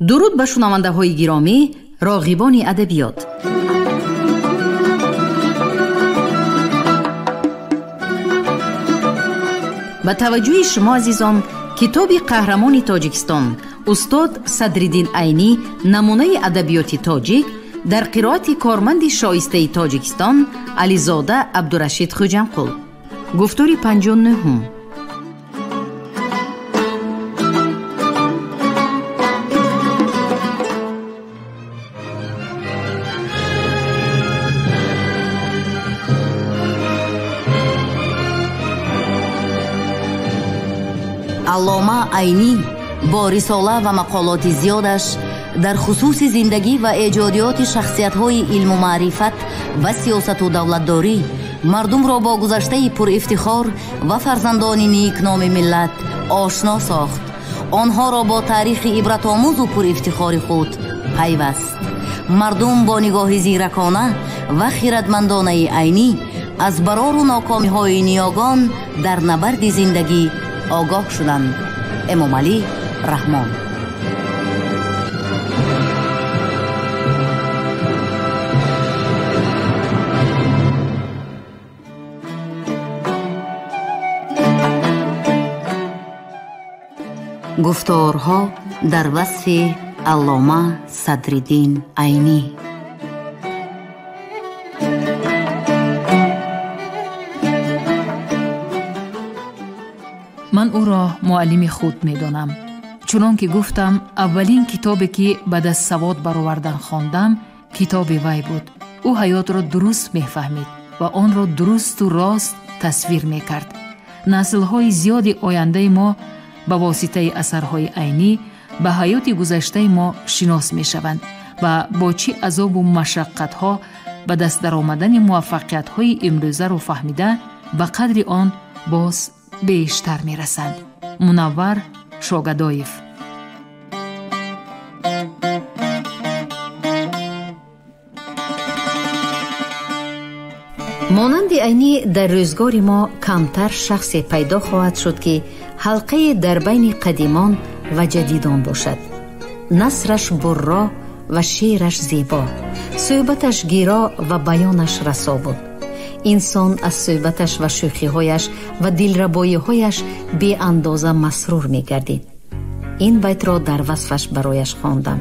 Дуруд ба шунавандаҳои гиромӣ, роғибони адабиёт. Ба таваҷҷӯҳи шумо, азизон, китоби қаҳрамони Тоҷикистон устод Садриддин Айнӣ намунаи адабиёти тоҷик дар қироати корманди шоистаи Тоҷикистон Ализода Абдурашид Хуҷамқул. Гуфтори 59. Аллома Айнӣ бо рисола ва мақолоти зиёдаш дар хусуси зиндагӣ ва эҷодиёти шахсиятҳои илму маърифат ва сиёсату давлатдорӣ мардумро бо гузаштаи пурэфтихор ва фарзандони никноми миллат ошно сохт, онҳоро бо таърихи ибратомӯзу пурэфтихори худ пайваст. Мардум бо нигоҳи зиракона ва хиратмандонаи Айнӣ аз барору нокомиҳои ниёгон дар набарди зиндагӣ огоҳ шуданд. Эмомалӣ Раҳмон. Гуфторҳо дар васфи Аллома Садриддин Айнӣ. Ман ӯро муаллими худ медонам. Чунон ки гуфтам, аввалин китобе ки ба даст савод баровардан хондам, китоби вай буд. Ӯ ҳаётро дуруст мефаҳмид ва онро дурусту рост тасвир мекард. Наслҳои зиёди ояндаи мо ба воситаи асарҳои Айнӣ ба ҳаёти гузаштаи мо шинос мешаванд ва бо чӣ азобу машаққатҳо ба даст даромадани муваффақиятҳои имрӯзаро фаҳмида, ба қадри он боз бештар мерасанд. Мунаввар Шогадоев. Монанди Айнӣ дар рӯзгори мо камтар шахсе пайдо хоҳад шуд, ки ҳалқае дар байни қадимон ва ҷадидон бошад. Насраш бурро ва шеъраш зебо, суҳбаташ гиро ва баёнаш расо буд. Инсон аз суҳбаташ ва шӯхиҳояш ва дилрабоиҳояш беандоза масрур мегардид. Ин байтро дар васфаш барояш хондам.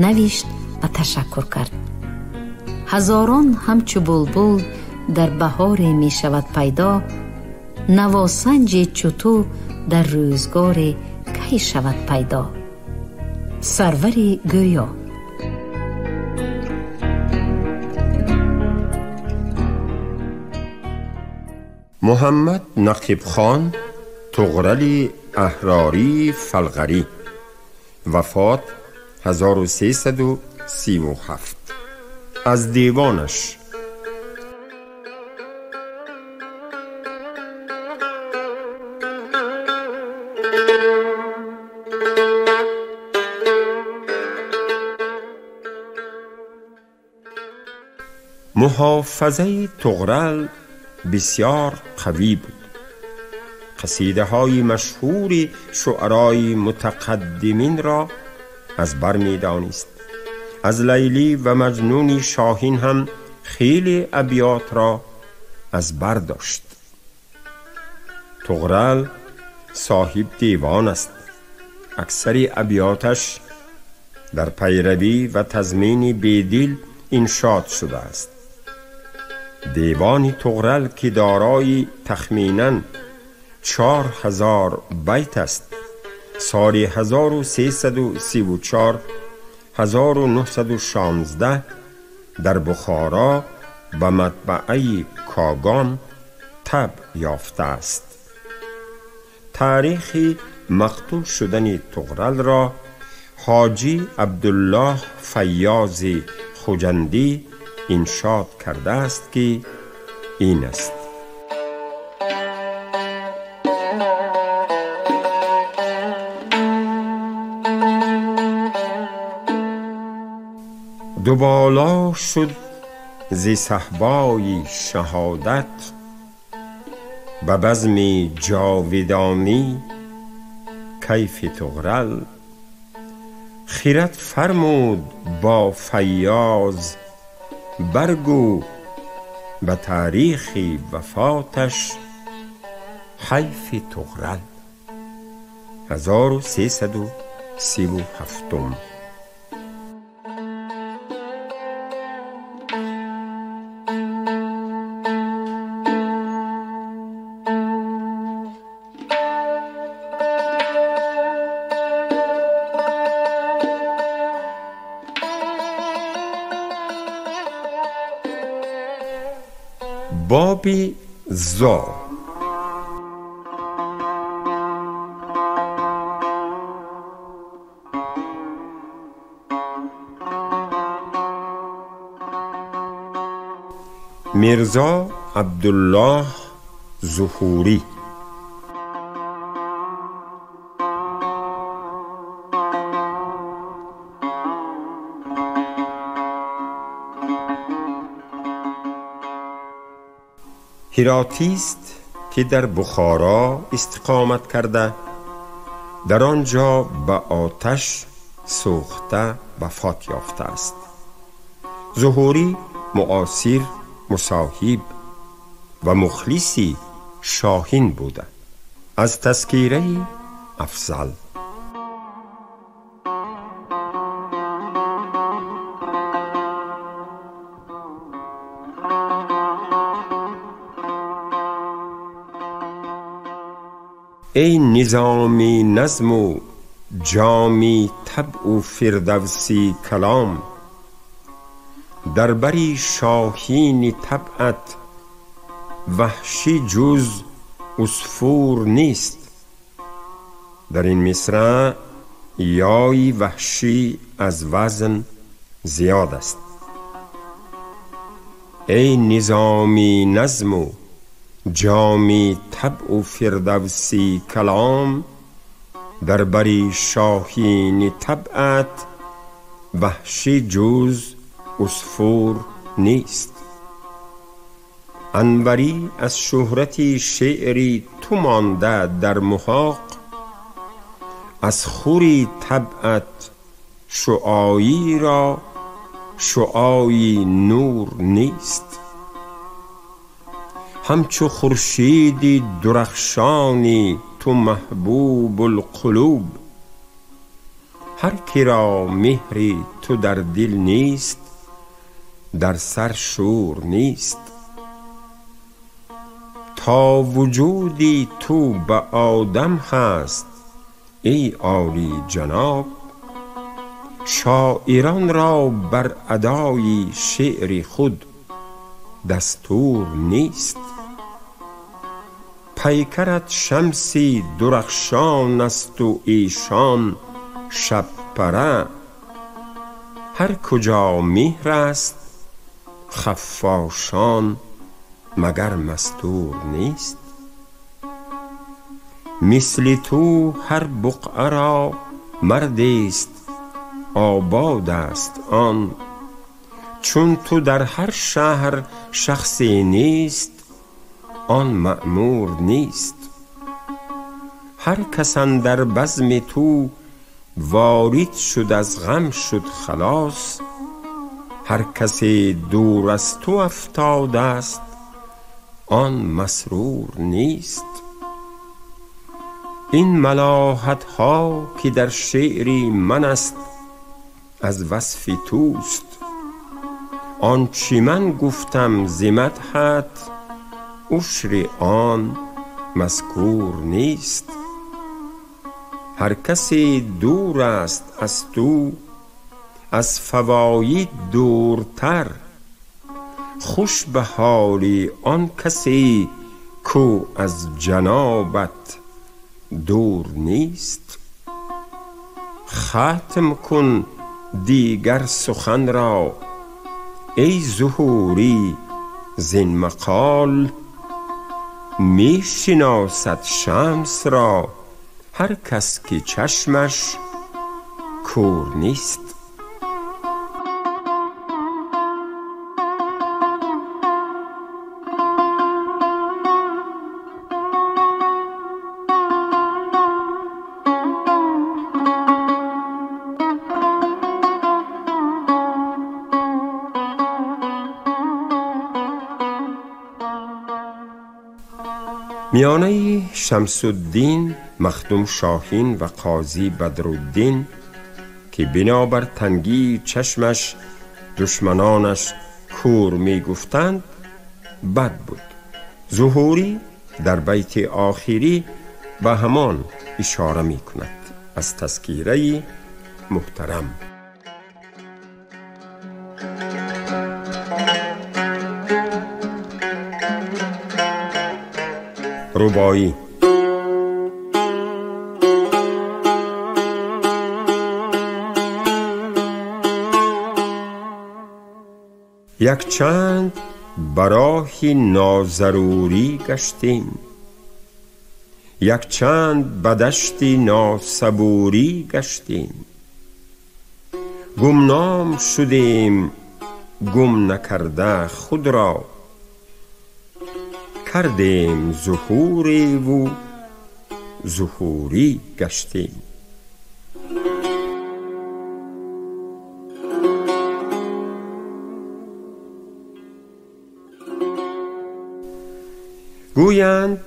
Навишт ва ташаккур кард. Ҳазорон ҳамчу булбул дар баҳоре мешавад пайдо, навосанҷи чуту дар рӯзгоре кай шавад пайдо. Сарвари гӯё. Муҳаммад Нақибхон Туғрали Аҳрорӣ Фалғарӣ, вафот 1337. Аз девонаш. Муҳофазаи Туғрал бисёр қавӣ буд. Қасидаҳои машҳури шуарои мутақаддиминро аз бар медонист. Аз Лайлӣ ва Маҷнуни Шоҳин ҳам хеле абётро аз бар дошт. Туғрал соҳиб девон аст. Аксари абёташ дар пайравӣ ва тазмини бедил иншод шудааст. Девони Туғрал ки дорои тахминан 4000 байт аст, соли 1334 1916 дар Бухоро ба матбааи Когон таб ёфтааст. Таърихи мақтул шудани Туғралро ҳоҷӣ Абдуллоҳ Файёзи Хуҷандӣ иншод кардааст, ки ин аст. Дуболо шуд зи саҳбои шаҳодат, ба базми ҷовидонӣ кайфи Туғрал. خیرت فرمود با فیاض برگو به تاریخ وفاتش حیف طغرل 1337. باب زا. میرزا عبدالله ظهوری. هراتی است که در بخارا استقامت کرده، در آنجا به آتش سوخته وفات یافته است. ظهوری معاصر، مصاحب و مخلصی شاهین بوده. از تذکیره افضل. ای نظامی نظم و جامی طبع و فردوسی کلام، در بری شاهین طبعت وحشی جز عصفور نیست. در این مصرع یای وحشی از وزن زیاد است. ای نظامی نظم و جامی طبع و فردوسی کلام، در بری شاهین طبعت وحشی جز عصفور نیست. انوری از شهرت شعری تو مانده در محاق، از خوری طبعت شعاعی را شعاعی نور نیست. همچو خورشیدی درخشانی تو محبوب القلوب، هر کی را مهری تو در دل نیست در سر شور نیست. تا وجودی تو به آدم هست ای عالی جناب، شاعران را بر ادای شعر خود دستور نیست. پیکرت شمسی درخشان است و ایشان شب پره، هر کجا مهر است خفاشان مگر مستور نیست. مثل تو هر بقعه را مردیست آباد است آن، چون تو در هر شهر شخصی نیست آن مأمور نیست. هر کس اندر بزم تو وارد شد از غم شد خلاص، هر کسی دور از تو افتاده است آن مسرور نیست. این ملاحت ها که در شعری من است از وصف توست، آنچه من گفتم ز مدحت عشر آن مذکور نیست. هر کسی دور است از تو از فواید دورتر، خوش به حال آن کسی کو از جنابت دور نیست. ختم کن دیگر سخن را ای ظهوری زین مقال، می شناسد شمس را هر کس که چشمش کور نیست. Миёнаи Шамсуддин, Махдум Шоҳин ва Қозӣ Бадруддин, ки бинобар тангии чашмаш душманонаш кӯр мегуфтанд, бад буд. Зуҳурӣ дар байти охирӣ ба ҳамон ишора мекунад. Аз тазкираи муҳтарам. Рубоӣ. Якчанд ба роҳи нозарурӣ гаштем, якчанд ба дашти носабурӣ гаштем. Гумном шудем, гум накарда худро, кардем зуҳуреву зуҳурӣ гаштем. Гӯянд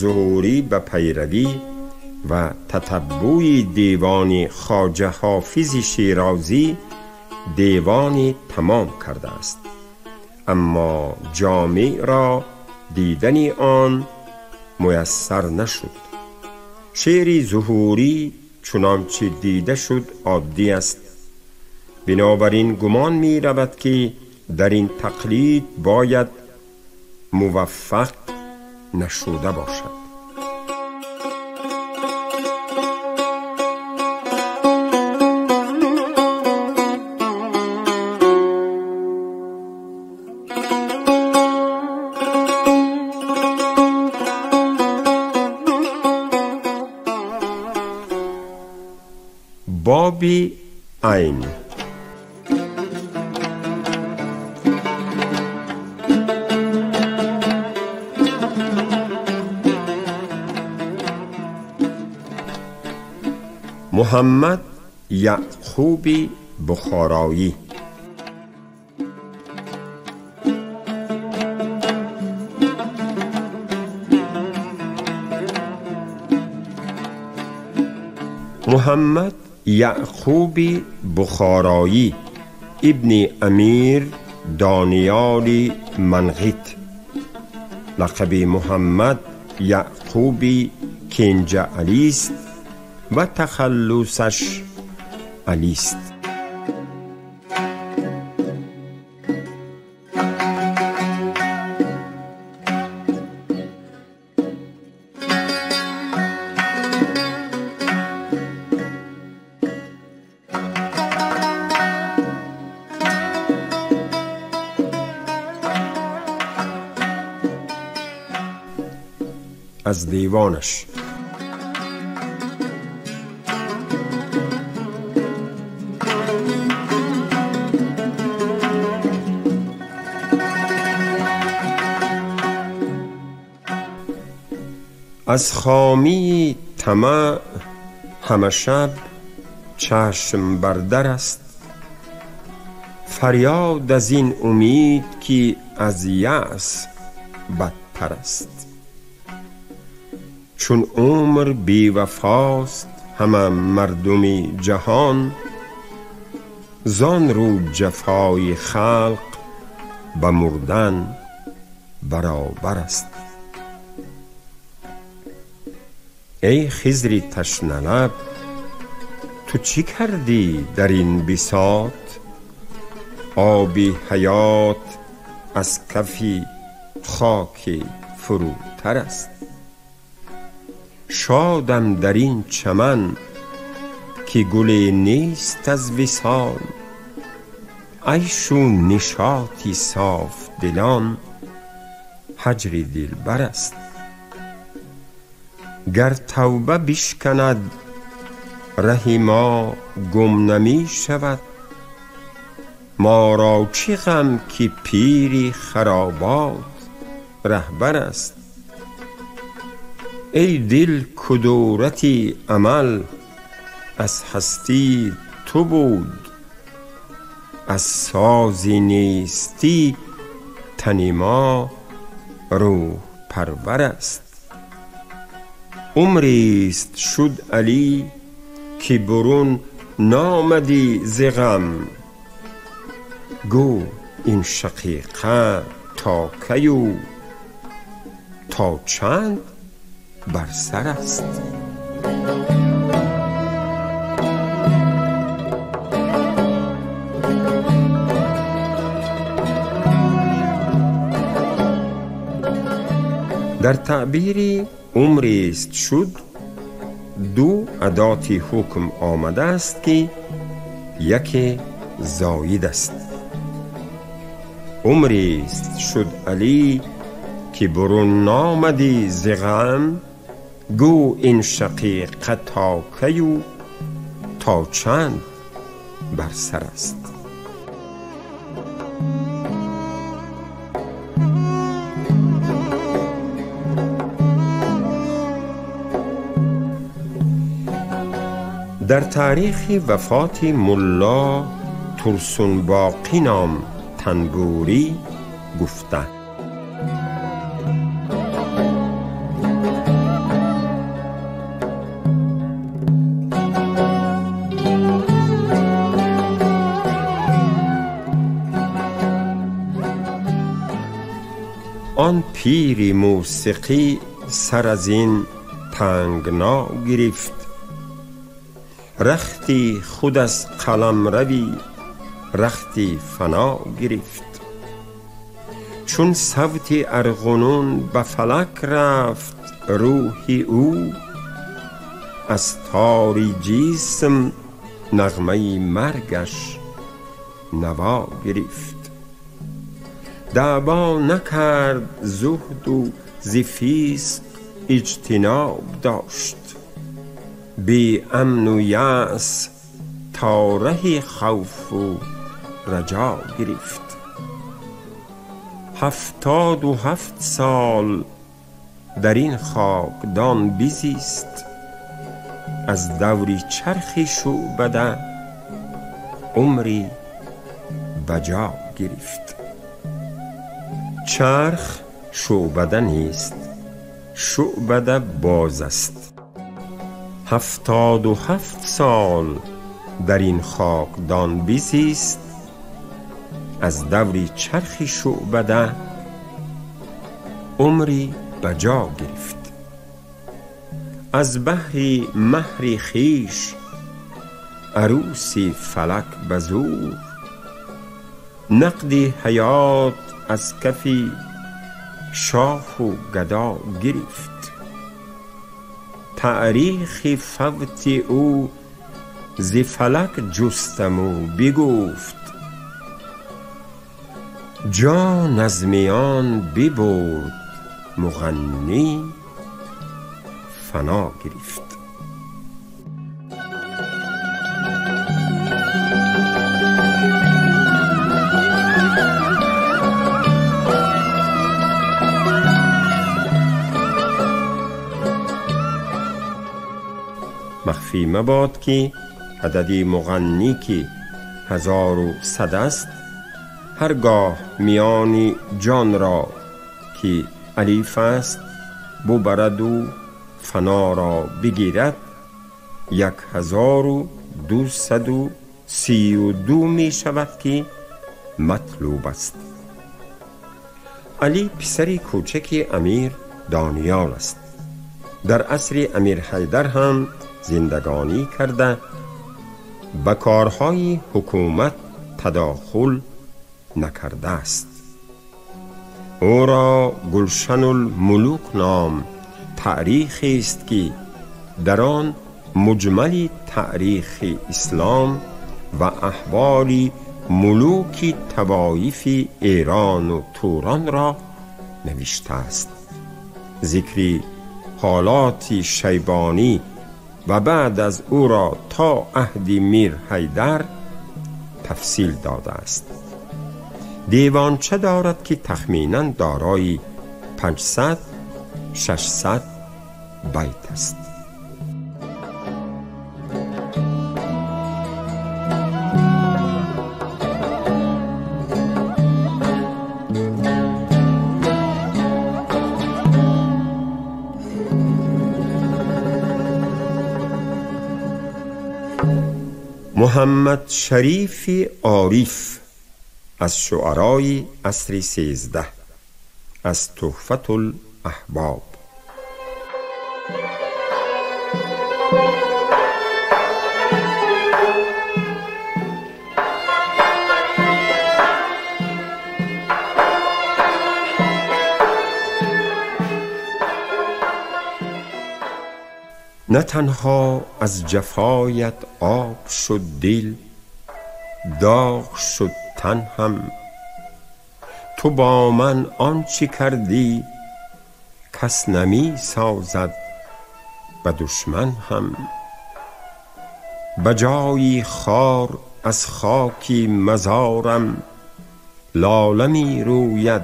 зуҳурӣ ба пайравӣ ва татаббуи девони Хоҷа Ҳофизи Шерозӣ девони тамом кардааст, аммо ҷомеъро дидани он муяссар нашуд. Шеъри зуҳурӣ чунончи дида шуд оддӣ аст. Бинобар ин гумон меравад, ки дар ин тақлид бояд муваффақ нашуда бошад. Боби айн. Муҳаммад Яъқуби Бухороӣ. Муҳаммад Яъқуби Бухороӣ ибни Амир Дониёли Манғит, лақаби Муҳаммад Яъқуби Кенҷа Алист ва тахаллусаш Алист. Аз девонаш. Аз хомии тамаъ ҳама шаб чашм бар дар аст, фарёд аз ин умид, ки аз яъс бадтар аст. Чун умр бевафост ҳама мардуми ҷаҳон, зон рӯ ҷафои халқ ба мурдан баробар аст. Эй Хизри ташналаб, ту чӣ кардӣ дар ин бисот? Оби ҳаёт аз кафи хоки фурӯтар аст. Шодам дар ин чаман, ки гуле нест аз висол, айшу нишоти софдилон ҳаҷри дилбар аст. Гар тавба бишканад, раҳи мо гум намешавад, моро чӣ ғам, ки пири харобот раҳбар аст. Эй дил, кудурати амал аз ҳастии ту буд, аз сози нестӣ тани мо рӯҳпарвар аст. Умрист шуд Алӣ ки бурун наомадӣ зи ғам. Гӯ ин шақиқа то каю то чанд бар сар аст. Дар таъбири умрист шуд ду адоти ҳукм омадааст ки яке зоид аст. Умрист шуд Алӣ ки бурун наомадӣ зи ғам. Гӯ ин шақиқа то каю то чанд бар сар аст. Дар таърихи вафоти мулло Турсунбоқӣ ном Танбурӣ гуфта: он пири мусиқӣ сар аз ин тангно гирифт, рахти худ аз қаламрави рахти фано гирифт. Чун савти арғунун ба фалак рафт рӯҳи ӯ, аз тори ҷисм нағмаи маргаш наво гирифт. Даъво накард зуҳду зи фисқ иҷтиноб дошт, би амну яъс то раҳи хавфу раҷо гирифт. 77 сол дар ин хокдон бизист, аз даври чархи шӯъбада умри ба ҷо гирифт. Чарх шӯъбада нест, шӯъбада боз аст. 77 сол дар ин хокдон бизист, аз даври чархи шӯъбада умри ба ҷо гирифт. Аз баҳри меҳри хеш арӯси фалак ба зӯр, нақди ҳаёт аз кафи шоҳу гадо гирифт. Таърихи фавти ӯ зи фалак ҷустаму бигуфт, ҷон аз миён бибурд муғаннӣ фано гирифт. Махфӣ мабод ки адади муғаннӣ ки 1100 аст, ҳаргоҳ миёни ҷонро ки алиф аст бубараду фаноро бигирад, 1232 мешавад ки матлуб аст. Алӣ писари кӯчаки амир Дониёл аст. Дар асри амир Ҳайдар ҳам зиндагонӣ карда, ба корҳои ҳукумат тадохул накардааст. Ӯро Гулшанулмулук ном таърихест ки дар он муҷмали таърихи ислом ва аҳволи мулуки тавоифи эрону туронро навиштааст. Зикри ҳолоти шайбонӣ ва баъд аз ӯро то аҳди мир Ҳайдар тафсил додааст. Девонча дорад ки тахминан дорои 500-600 байт аст. Муҳаммад Шарифи Ориф аз шуарои асри 13 аз Туҳфатул Аҳбоб. نه تنها از جفایت آب شد دل، داغ شد تن هم. تو با من آنچه کردی کس نمی سازد به دشمن هم. به جای خار از خاکی مزارم لاله می روید،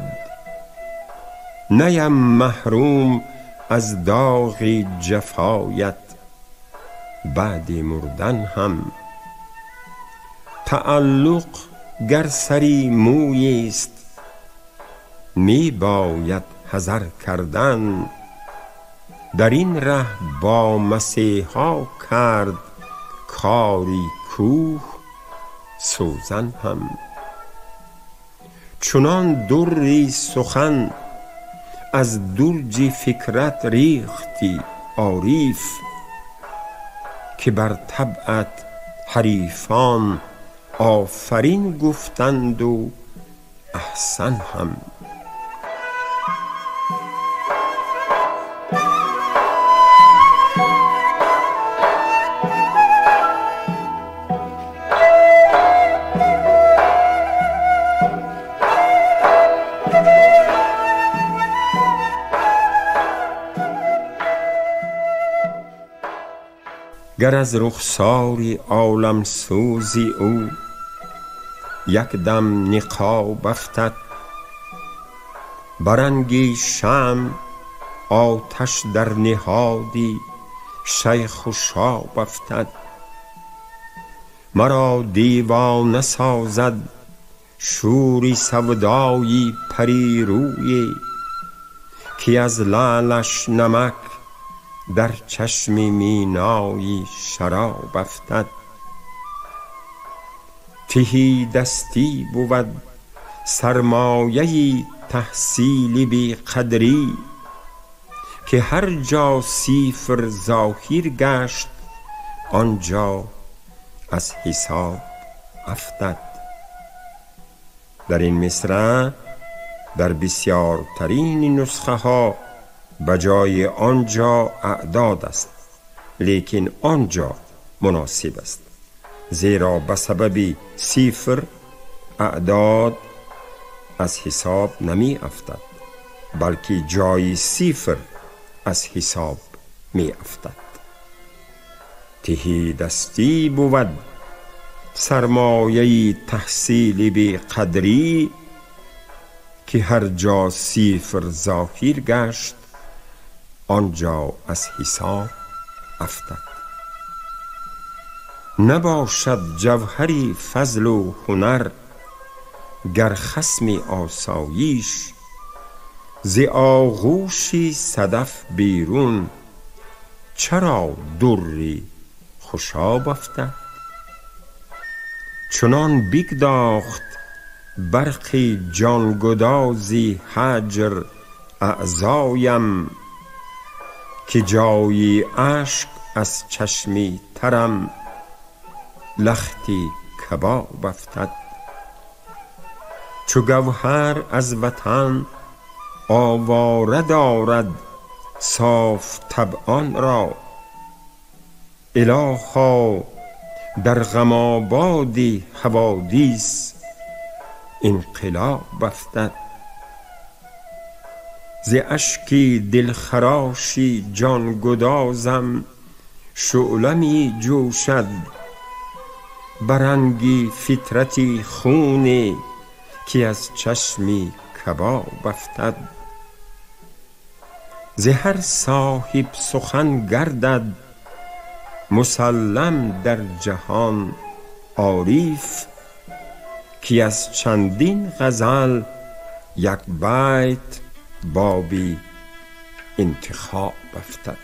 نیم محروم از داغ جفایت بعد مردن هم. تعلق گر سری مویی است می باید حذر کردن، در این ره با مسیحا کرد کاری کوه سوزن هم. چنان دری سخن از درج فکرت ریختی عاریف، که بر طبعت حریفان آفرین گفتند و احسن هم. گر از رخساری عالم سوزی او یک دم نقاب افتد، برنگی شمع آتش در نهادی شیخ و شاب افتد. مرا دیوانه سازد شوری سودایی پری روی، که از لعلش نمک در چشم مینایی شراب افتد. تهی دستی بود سرمایه تحصیل بی قدری، که هر جا صفر ظاهر گشت آنجا از حساب افتد. در این مصرع در بسیارترین نسخه ها به جای آنجا اعداد است، لیکن آنجا مناسب است، زیرا به سبب صفر اعداد از حساب نمی افتد، بلکه جای صفر از حساب می افتد. تهی دستی بود سرمایه تحصیل بی قدری، که هر جا صفر ظاهر گشت آنجا از حساب افتد. نباشد جوهری فضل و هنر گر خصم آسایش، ز آغوشی صدف بیرون چرا دری خوشاب افتد. چنان بگداخت برقی جانگدازی هجر اعضایم، که جایی اشک از چشمی ترم لختی کباب افتد. چو گوهر از وطن آواره دارد صاف طبعان را، الها در غم آباد حوادث انقلاب افتد. ز اشکی دلخراشی جان گدازم شعله می جوشد، برنگی فطرتی خونی که از چشمی کباب افتد. ز هر صاحب سخن گردد مسلم در جهان عاریف، که از چندین غزل یک بیت بابی انتخاب افتد.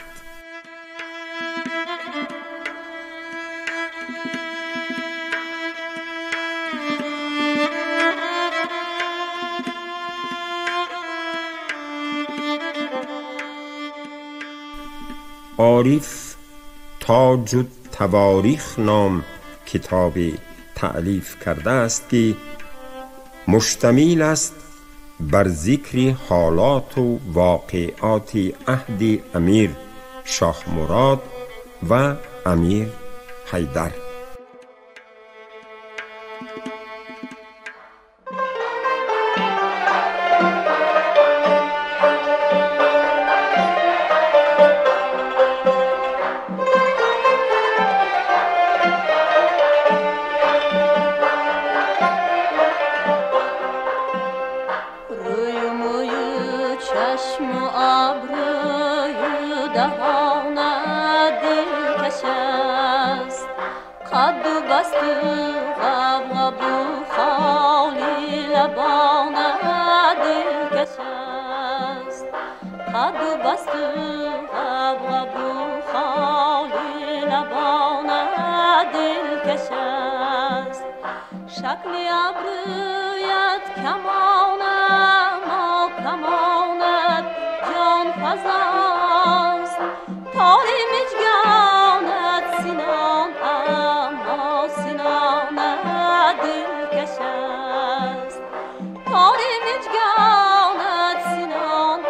Ориф Тоҷ ут-Таворих ном китобе таълиф кардааст, ки муштамил аст бар зикри ҳолоту воқеоти аҳди Амир Шоҳмурод ва Амир Ҳайдар. شکل ابرویت کمان اما کمانت جان فزاست، تاری مژگانت سینان اما سینانت دلکش است، تاری مژگانت سینان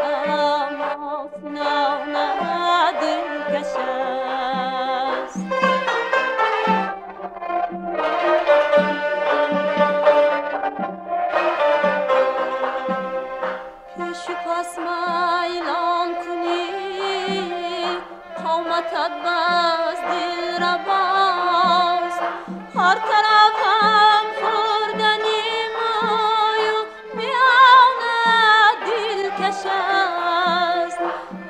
اما سینانت دلکش است. قامتت باز دل رباز، هر طرف هم خوردنی موی و میانه دلکش است،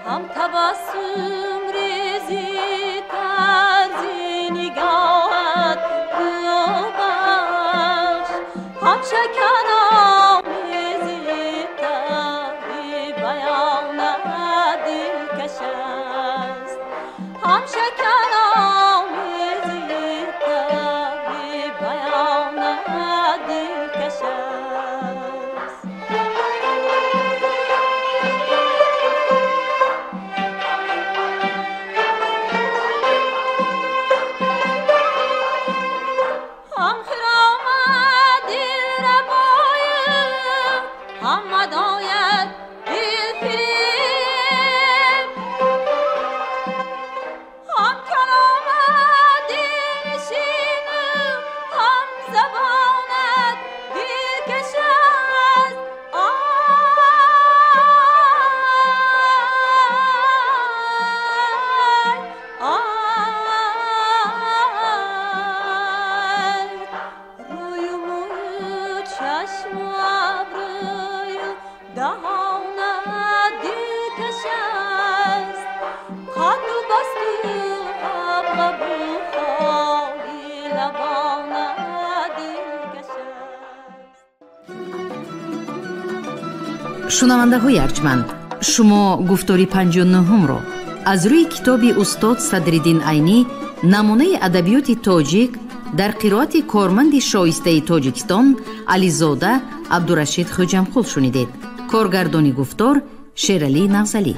هم تبسم ریزی طرزی نگاهت بخش، هم شکر آمیزی طبع بیانه دلکش است، هم شکر آمیزی طبع بیانه دلکش است. هم خرام دل ربای، هم مدایت دل فریب، هم کلام دلنشین، هم زبانت دلکش است. آی آی روی و موی و چشم و ابروی و دهانت دلکش است، قد و بست و غبغب و خالی لبانت دلکش است. Шунавандаҳои арҷманд, шумо гуфтори 59-ро аз рӯи китоби устод Садриддин Айнӣ намунаи адабиёти тоҷик дар қироати корманди шоистаи Тоҷикистон Ализода Абдурашид Хӯҷамқул шунидед. Коргардони гуфтор Шералӣ Нағзалӣ.